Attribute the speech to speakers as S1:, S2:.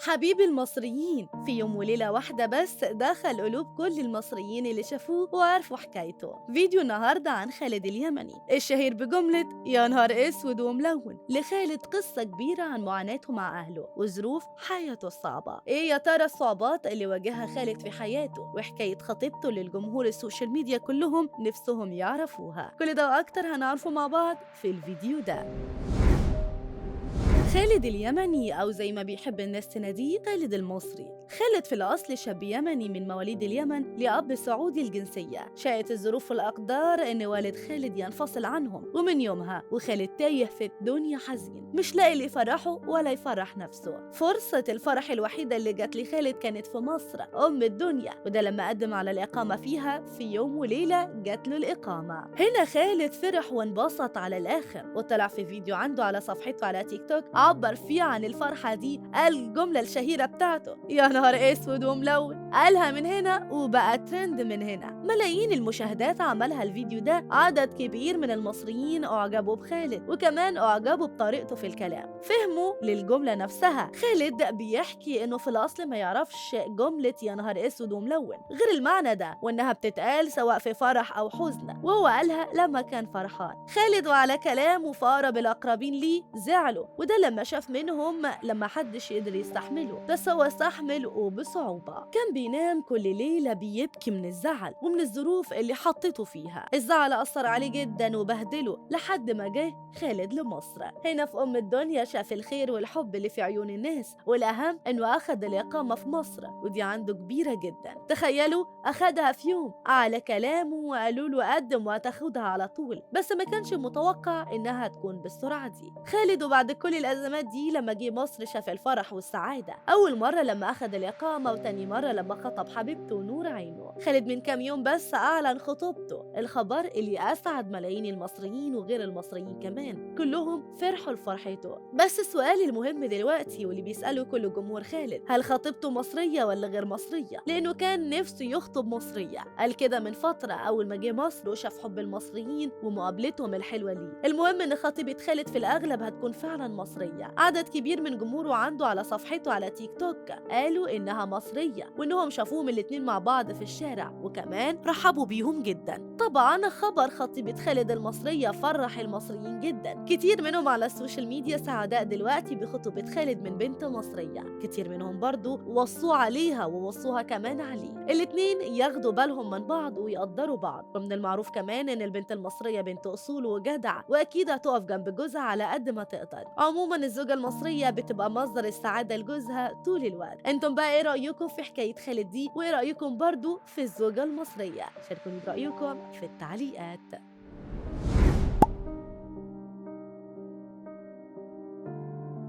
S1: حبيب المصريين في يوم وليلة واحدة بس دخل قلوب كل المصريين اللي شافوه وعرفوا حكايته. فيديو النهاردة عن خالد اليمني الشهير بجملة يا نهار اسود وملون. لخالد قصة كبيرة عن معاناته مع أهله وظروف حياته الصعبة. ايه يا ترى الصعوبات اللي واجهها خالد في حياته وحكاية خطيبته للجمهور ال social media كلهم نفسهم يعرفوها؟ كل ده وأكتر هنعرفه مع بعض في الفيديو ده. خالد اليمني أو زي ما بيحب الناس تناديه خالد المصري. خالد في الأصل شاب يمني من مواليد اليمن لأب سعودي الجنسية. شاءت الظروف والأقدار إن والد خالد ينفصل عنهم، ومن يومها وخالد تايه في الدنيا حزين، مش لاقي اللي يفرحه ولا يفرح نفسه. فرصة الفرح الوحيدة اللي جت لخالد كانت في مصر أم الدنيا، وده لما قدم على الإقامة فيها في يوم وليلة جت له الإقامة. هنا خالد فرح وانبسط على الآخر، وطلع في فيديو عنده على صفحته على تيك توك عبر فيه عن الفرحة دي، قال الجملة الشهيرة بتاعته يا نهار اسود وملون، قالها من هنا وبقى ترند من هنا. ملايين المشاهدات عملها الفيديو ده، عدد كبير من المصريين اعجبوا بخالد وكمان اعجبوا بطريقته في الكلام، فهموا للجملة نفسها. خالد بيحكي انه في الاصل ما يعرفش جملة يا نهار اسود وملون غير المعنى ده، وانها بتتقال سواء في فرح او حزن، وهو قالها لما كان فرحان. خالد وعلى كلامه فأقرب الاقربين ليه زعلوا، وده لما شاف منهم لما حدش يقدر يستحمله، بس هو استحمل وبصعوبة. كان بينام كل ليلة بيبكي من الزعل ومن الظروف اللي حطته فيها. الزعل أثر عليه جدا وبهدله لحد ما جه خالد لمصر. هنا في أم الدنيا شاف الخير والحب اللي في عيون الناس، والأهم إنه أخذ الإقامة في مصر، ودي عنده كبيرة جدا. تخيلوا أخدها في يوم على كلامه وقالوا له قدم وهتاخدها على طول، بس ما كانش متوقع إنها تكون بالسرعة دي. خالد وبعد كل الأزمات دي لما جه مصر شاف الفرح والسعادة، أول مرة لما أخذ الإقامة، وتاني مرة لما خطب حبيبته نور عينه. خالد من كام يوم بس أعلن خطوبته، الخبر اللي أسعد ملايين المصريين وغير المصريين كمان، كلهم فرحوا لفرحته. بس السؤال المهم دلوقتي واللي بيسأله كل جمهور خالد، هل خطيبته مصرية ولا غير مصرية؟ لأنه كان نفسه يخطب مصرية، قال كده من فترة أول ما جه مصر وشاف حب المصريين ومقابلتهم الحلوة ليه. المهم إن خطيبة خالد في الأغلب هتكون فعلا مصرية. عدد كبير من جمهوره عنده على صفحته على تيك توك قالوا إنها مصرية، وإنهم شافوهم الاتنين مع بعض في الشارع، وكمان رحبوا بيهم جدا. طبعا خبر خطيبة خالد المصرية فرح المصريين جدا، كتير منهم على ال social media سعداء دلوقتي بخطوبة خالد من بنت مصرية، كتير منهم برضو وصوا عليها ووصوها كمان عليه. الاتنين ياخدوا بالهم من بعض ويقدروا بعض. ومن المعروف كمان إن البنت المصرية بنت أصول وجدع، وأكيد هتقف جنب جوزها على قد ما تقدر. عموما الزوجة المصرية بتبقى مصدر السعادة لجوزها طول الوقت. انتم بقى ايه رأيكم في حكاية خالد دي؟ وايه رأيكم برضو في الزوجة المصرية؟ شاركوني برأيكم في التعليقات.